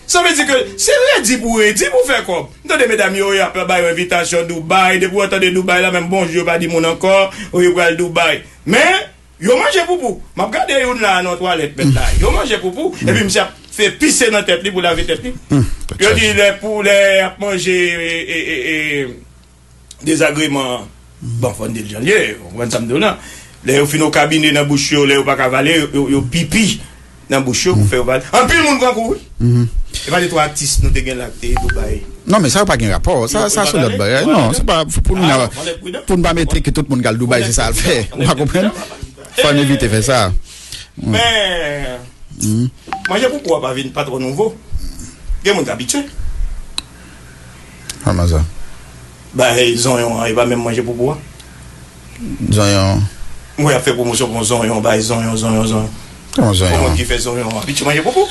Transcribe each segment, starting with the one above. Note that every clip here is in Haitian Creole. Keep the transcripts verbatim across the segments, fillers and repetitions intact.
Sa vle di ke se redi pou redi pou fè kòb. M tande medam yo, y ap bay yo envitasyon Dubai. Depi w tande Dubai la, menm bonjou yo pa di moun ankò, yo pral Dubai. Men, yo manje poupou. M ap gade youn la nan twalèt mèt la. Yo manje poupou, epi misye ap fè pise nan tèt li pou lave tèt li. Yo di lè pou lè ap manje e, e, e, e, dezagreman an. Bon, fò n di l jan l ye, ou konprann sa m di w lan. Lè yo fin okabine nan bouch yo, lè yo pa ka vale, yo, yo, yo pipi nan bouch yo pou fè yo vale. Anpil moun pran kou, wi. E pa de twa atis nou te gen la ki te Dubai. Non, men sa yo pa gen rapò. Sa, sa se lòt bagay. Non, se pa pou nou, pou nou pa mete ke tout moun k al Dubai, se sa l fè. Ou pa konprann? Fò n evite fè sa. Men, manje poupou a pa vin pa twò nouvo. Gen moun k abitye. Kòman sa? Bay zonyon an, e pa menm manje poupou a. Zonyon. Mwen ap fè pwomosyon pou zonyon, bay zonyon, zonyon, zonyon. Kòman zonyon? Pou moun ki fè zonyon an, abitye manje poupou.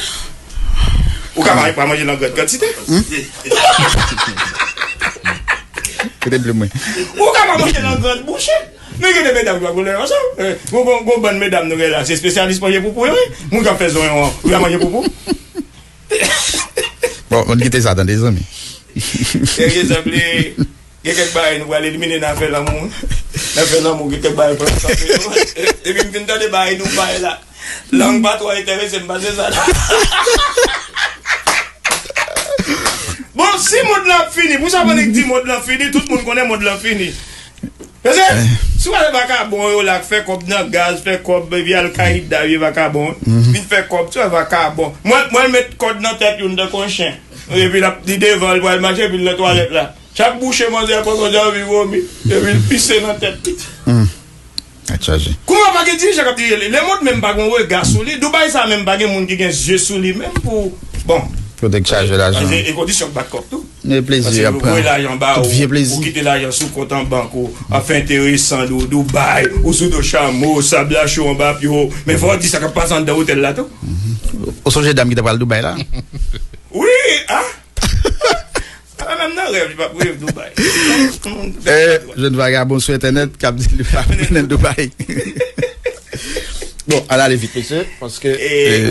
Ou ka pa manje nan gran kantite. Kote dlo mwen? Ou ka pa manje nan gran bouche. Men gen de medam ki pa koule ansanm. Eh, gon, gon, gon bann medam nou gen la, se espesyalis manje poupou yo, wi. Moun k ap fè zonyon an, ou ka manje poupou. Bon, moun kite sa tande, zanmi. Serye, zanmi, gen kèk bagay nou pral elimine nan afè lanmou. Nan afè lanmou, gen kèk bagay pral sanse yo. Depi m fin tande bagay nou bay la, lang pa twò enterese m pase sa. Bon, si mond lan ap fini, pou sa moun ki di mond lan fini, tout moun konnen mond lan fini. Paske, si w al vakabon yo la k fè kòb nan gaz, fè kòb vye Al-Qaida, vye vakabon, vin fè kòb, ti wè vakabon. Mwen, mwen met kòd nan tèt youn tankou yon chen. Epi l ap, li devan, l pral mache, epi l nan twalèt la. Chak bouche manzè pran, manzè anvi vomi. Epi l pise nan tèt li. Tèt chaje. Kouman pa gen dirijan k ap dirije li? Lemond menm pa gen rega sou li. Dubai sa menm pa gen moun ki gen zye sou li menm pou, bon. Kote k chaje lajan? E kondisyon k bat kòb tou. E plezi ap pran. Paske yo voye lajan ba ou, ou kite lajan sou kont an bank ou, ap fè enteresan, Dou-, Dubai, ou sou do chamo, sab la cho anba pye w. Men fò w di sa k ap pase anndan otèl la tou. Ou sonje dam ki te pral Dubai la? Wi, a? Ala menm nan rèv, li p ap reve Dubai. Eh, jèn vagabon sou entènèt k ap di li p ap mennen l Dubai. Bon, ann ale vit, mesye, paske, eh,